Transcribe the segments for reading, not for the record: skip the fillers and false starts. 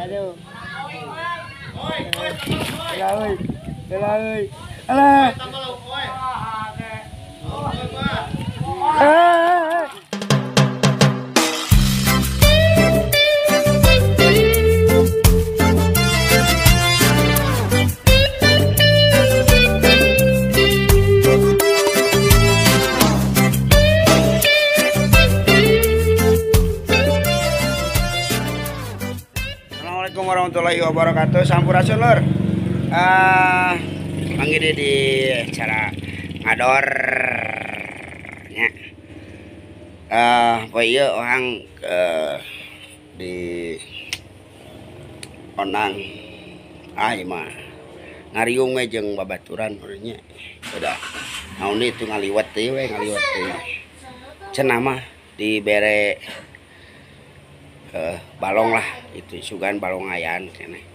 Aduh. Alah euy. Alah euy. Alah. Assalamualaikum warahmatullahi wabarakatuh. Sampurasun lur. Manggih di acara ngador nya. Poe ieu orang di onang ieu mah ngariung we jeung babaturan nya. Udah naon itu ngaliwet teh we ngaliwet teh. Cenah mah dibere balong lah itu sugan balong ayan keneh.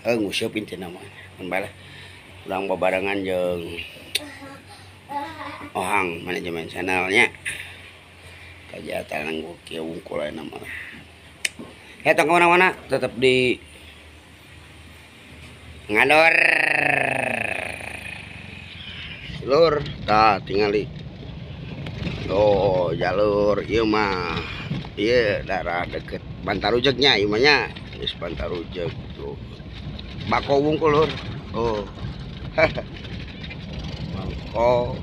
Nguseup intina mah. Mun bae lah urang babarengan jeung Ohang manajemen channelnya. Kajatan kieu wungkul aya mah. Ya tong kemana-mana tetap di ngador. Lur, tah tingali. Oh, jalur ieu mah. Ieu daerah deket Bantarujegnya ieu mah nya. Geus Bantarujeg tuh. Bako wungkul lur. Oh. Bako.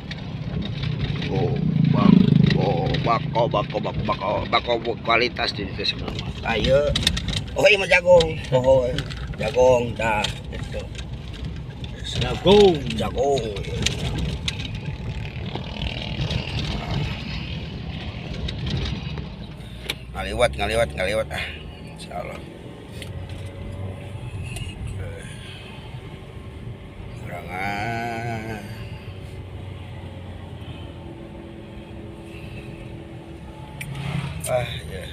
Oh, bako bako bako bako bako kualitas di ditu semua. Ayo. Oh, ieu mah jagung. Oh, jagung tah gitu. Jagung, jagung. Ngaliwat, ngaliwat, ngaliwat ah. Insyaallah. Kurangan. Ah ya.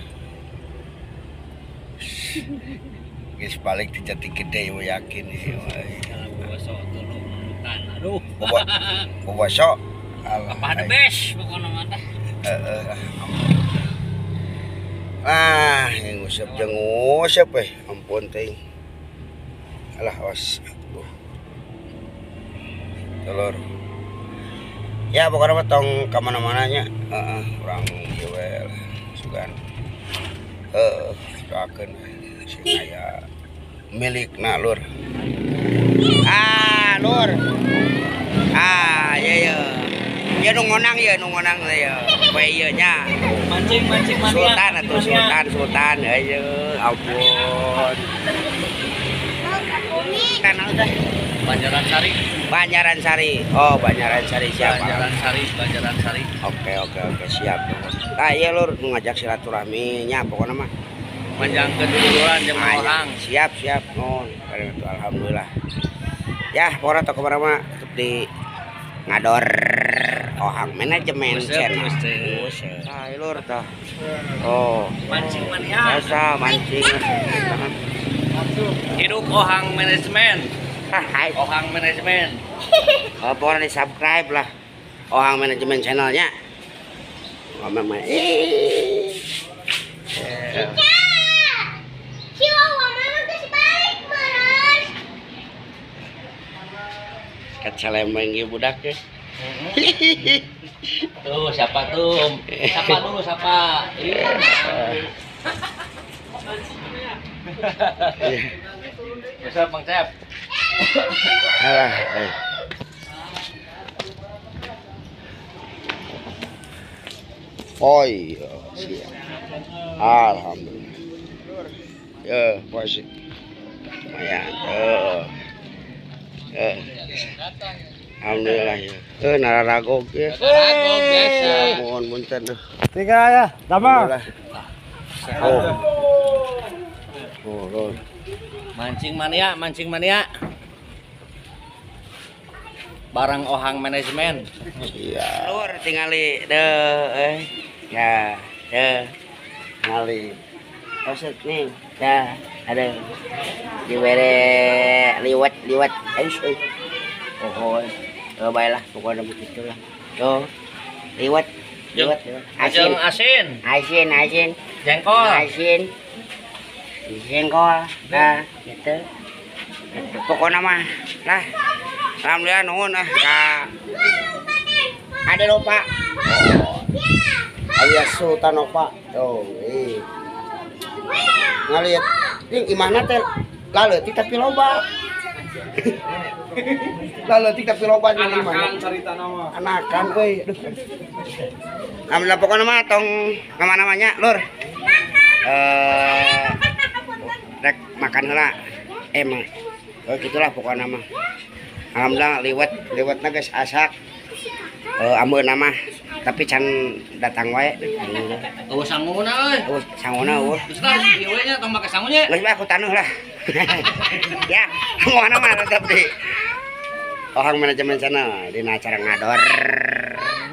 Geus balik di Jati Gede we yakin sih. Aduh. Boboso. Apa the best pokokna mah teh. Heeh. Ah, yang nguseup jeung nguseup eh, ampun teuing. Alah awas. Aduh. Telur. Ya pokokna mah tong ka mana-mana nya. Heeh, urang ieu we lah sugan. Heeh, doakeun sing aya milikna lur. Ah, lur. Ah, iya iya. Ya nu ngonang ya, nu ngonang ya. Poe ieu nya. Mancing mancing mania. Sultan atuh sultan sultan ayo ampun. Kan teh Banjaran Sari. Banjaran Sari. Oh, Banjaran Sari siapa? Banjaran Sari, Banjaran Sari. Oke, oke, oke, siap. Tah ieu lur ngajak silaturahmi nya pokona mah. Manjangkeun duluran jeung orang. Siap, siap. Nuhun. Alhamdulillah. Ya, pokona toko mah tetep di ngador Ohang manajemen channel. Tah lur tah. Oh, mancing mania. Biasa mancing. Hidup Ohang manajemen. Hai. Ohang manajemen. Oh, pokoknya di subscribe lah Ohang manajemen channelnya. Ngomong mah. Kacelembeng ieu budak ya. Tuh siapa tuh? Siapa dulu siapa? Iya. Biasa Bang Cep. Alah, Oh iya, siap. Alhamdulillah. Ya, posisi. Lumayan. Alhamdulillah ya. Nararagog ya. Nararagog biasa. Mohon punten tuh. Tiga ya, damang. Oh. Oh, lur. Mancing mania, mancing mania. Barang Ohang manajemen. Iya. Lur tingali deh. Ya, deh. Ngali. Oset nih. Ya, ada. Dibere liwat liwat. Ayo, oh, oh, baiklah, pokoknya begitu lah. Tuh, liwat, liwat, liwat. Asin, asin, asin, asin, jengkol, asin. Jengkol nah gitu. Pokoknya mah lah alhamdulillah nuhun ah ka Ade lupa. Alias Sultan Opa. Tuh, ngaliat ini imahna teh laleutik tapi loba. Laleutik tapi loba di imahna. Carita nama. Anakan euy. Aduh. Alhamdulillah pokoknya mah tong kemana-mana lur. Rek makan heula. Emang. Oh gitulah pokoknya mah. Alhamdulillah liwetna geus asak. Ambeuna mah tapi can datang wae. Eueuh sanguna euy. Eueuh sanguna eueuh. Geus lah ieu we nya tong make sangunya. Geus bae aku tanuh lah. Ya, pokoknya mah tetep di Ohang Manajemen Channel dina acara ngador.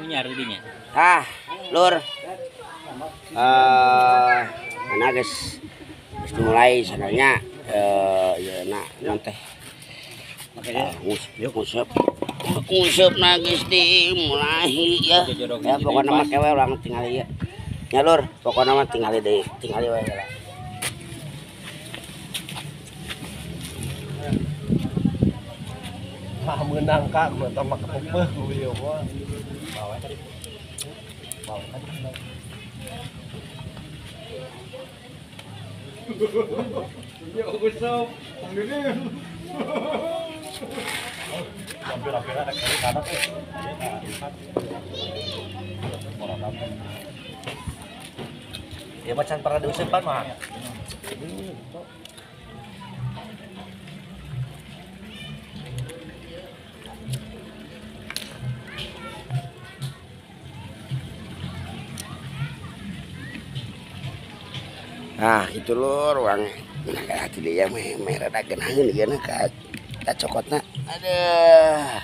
Nya rudinya. Ah, lur. Ana geus dimulai sananya ieu na naon teh. Nguseup na geus dimulai ya. Ya pokokna mah kewe urang tingali ieu. Nya lur, pokokna mah tingali deui, tingali we lah. Mah meunang ka gua teh mah kepeuh ieu mah. Bawa tadi. Bawa tadi. Ya nguseup. Ya macan pernah diuseupan mah. Nah, itu lur urang nah hati dia meh rada geunaheun ieu na ka cokotna. Aduh.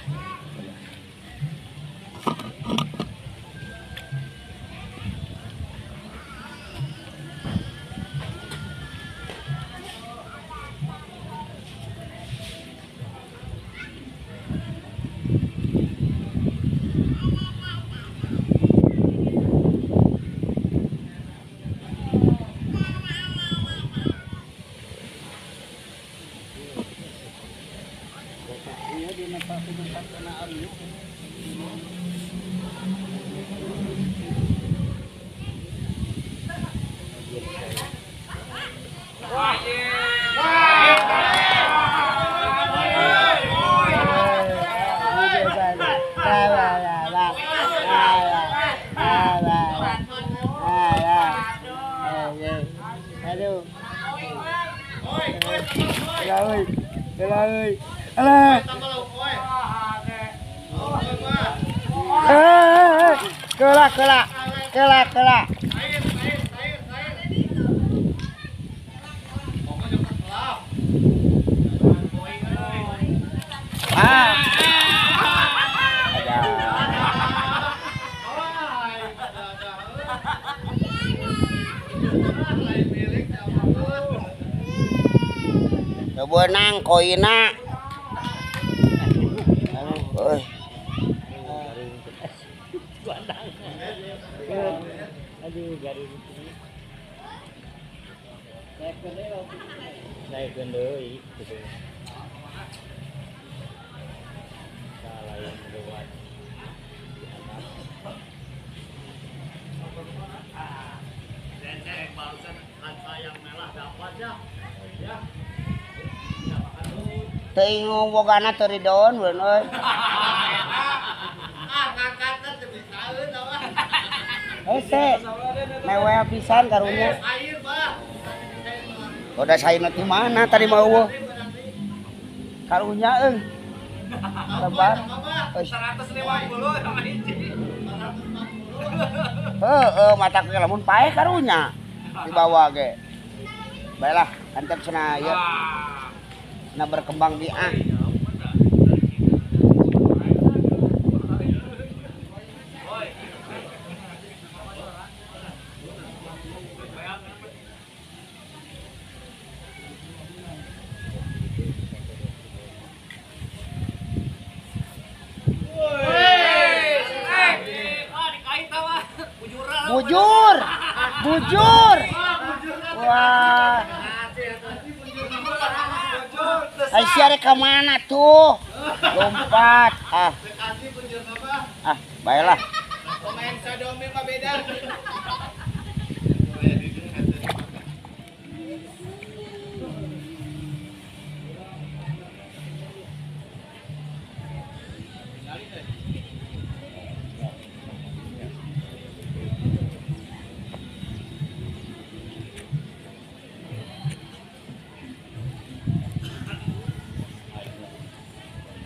Kelak. Ah. Benang koina. Aduh, aduh garing. Naikkeun deui gitu. Lain lewat di atas. Barusan angka yang merah dapat ya. Ya. Teuing bogana teu ridoon beun euy. Ah, ngangkatna teu bisaeun mah. Hese. Mewel pisan karunya. Air, Pak. Udah saina ti mana tadi mah eueuh. Karunya euy. Lebar. 150 sama hiji. 140. Heeh, mata ke lamun paeh karunya dibawa ge. Baiklah, antep cenah ieu. Nah berkembang biak. Bujur, bujur. Wah. Ai sia rek ka mana tuh? Lompat. Ah. Ah, baiklah. Pemain sodomi mah beda.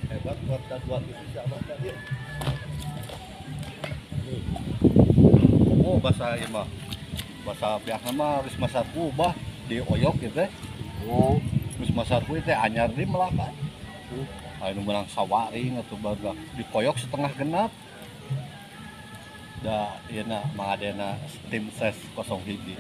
Hebat buat buat itu siapa tadi? Oh bahasa ieu mah. Bahasa biasa mah geus masarku bah dioyok gitu teh. Oh, geus masarku teh anyar di Melaka. Anu meunang sawaring atuh barudak dikoyok setengah genap. Da ieu na mangadena tim ses 01.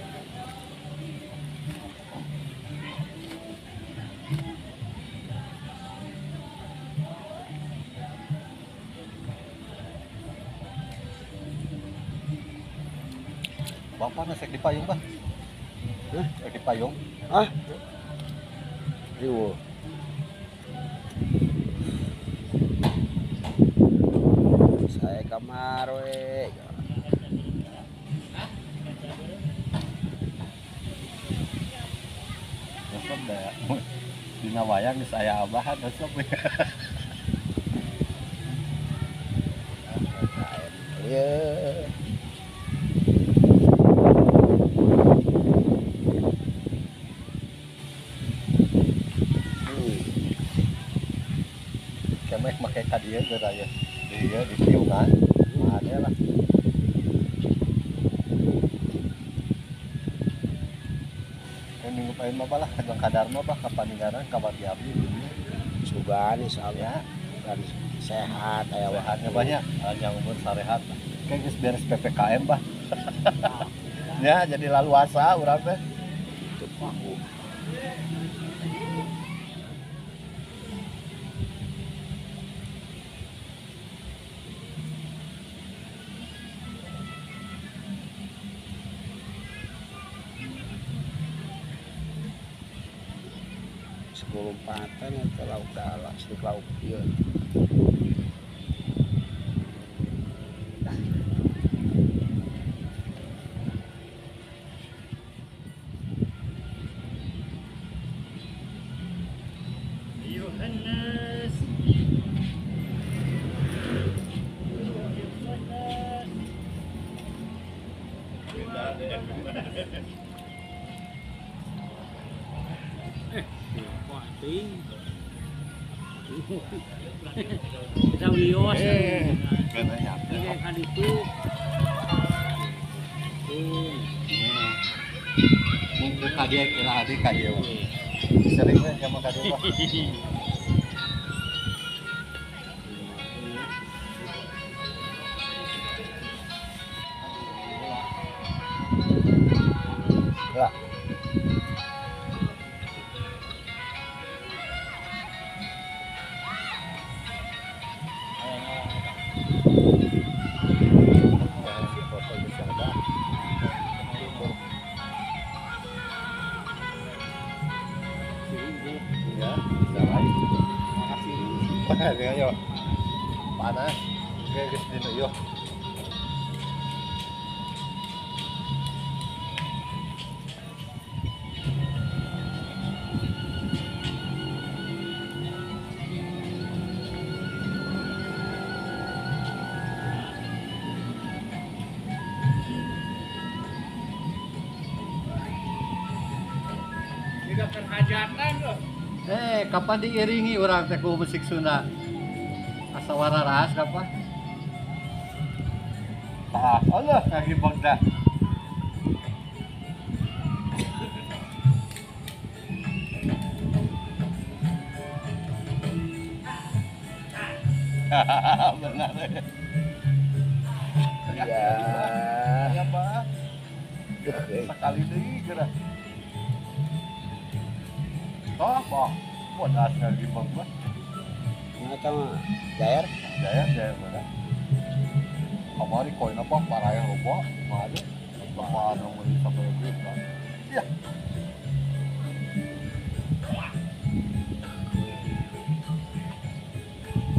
Bapak nasek di payung, Bah? Hah? Di payung? Hah? Riwo. Saya kamar we. Resep da. Dina wayang geus aya abahan resep. Ieu. Kemek make ka dieu geura ya. Dieu di tiungan. Ada lah. Minggu payun mah lah kajeng kadarma bah ka Paninggaran ka Wargi Abdi. Sugan insyaallah. Ya, kan sehat aya sehatnya banyak, yang umur sarehat. Kayak geus beres PPKM bah. Ya, jadi laluasa urang teh. Itu paku. Lompatan eta lauk dalah sedek lauk ieu. Yohanes. Kita wios. Kan itu. Mungkin kadieu kira hadi kadieu. Sering we sama kadieu mah. Lah. Ya, bisa lagi. Makasih. Ayo. Panas. Oke, geus dinu yo. Hajatan loh. Kapan diiringi orang teh ku musik Sunda? Asa wararas kapan? Ah, Allah ngagibeg dah. Benar. Ya. Ya, Pak. Sekali deui geura. Oh, apa? Bodas ngagibeg mah. Eta mah jair. Jair, jair mana? Kamari koin apa paraya loba, mah ada. Bapak anu meuli sampai duit kan. Iya.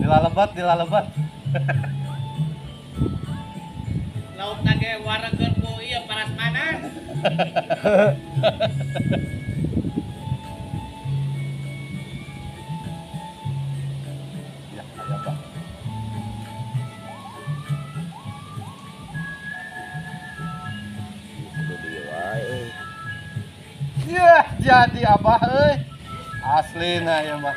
Dilalebat, dilalebat. Lauk tage waregeun ku ieu paras panas. Ya, aya Pak. Kudu dieu wae. Yah, jadi abah euy. Aslina ya, Mbah.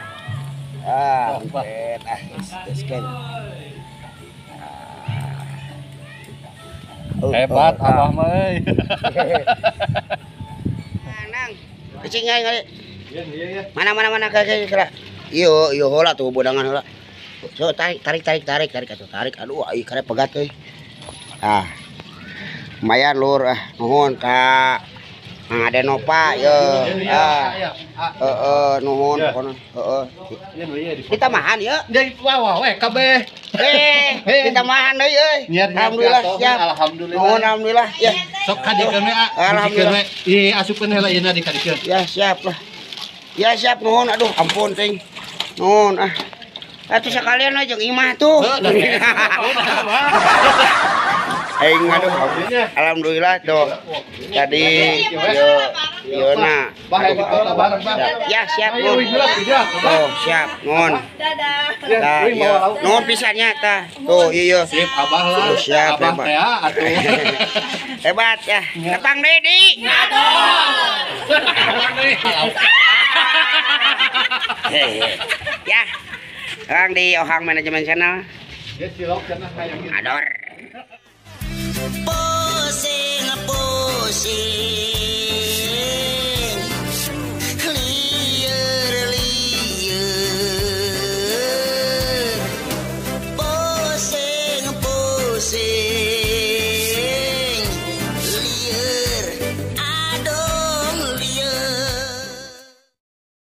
Ah, Oh, Bah. ah, geus kan. Hebat abah mah euy. Nang. Cicing ngai ngai. Iya, iya, iya. Mana mana mana kayak kayak. Iyo, iyo heula tuh bodangan heula. So tarik tarik tarik tarik tarik atuh tarik. Aduh, ai karek pegat euy. Ah. Lumayan lur ah, nuhun ka Mang Ade Nova ye. Ah. Heeh, nuhun pokona. Heeh. Ditambahan ye. Jadi bawah we kabeh. Eh, ditambahan deui euy. Alhamdulillah siap. Alhamdulillah. Nuhun alhamdulillah ya. Sok kadikeun we, Alhamdulillah. Ih, asupkeun heula ieuna dikadikeun. Ya siap lah. Ya siap nuhun aduh ampun ting. Nuhun ah. Atuh sekalian we jeung imah tuh. Aing aduh alhamdulillah tuh. Tadi yo yo na. Ya siap nuhun. Oh siap nuhun. Dadah. Tah iya. Nuhun pisannya tah. Tuh iya. Sip abah lah. Oh, siap abah hebat. teh atuh. Hebat ya. Tepang deui. Ya. Sekarang di Ohang Manajemen Channel. Ya cilok cenah hayang gitu. Ador. Pusing, pusing.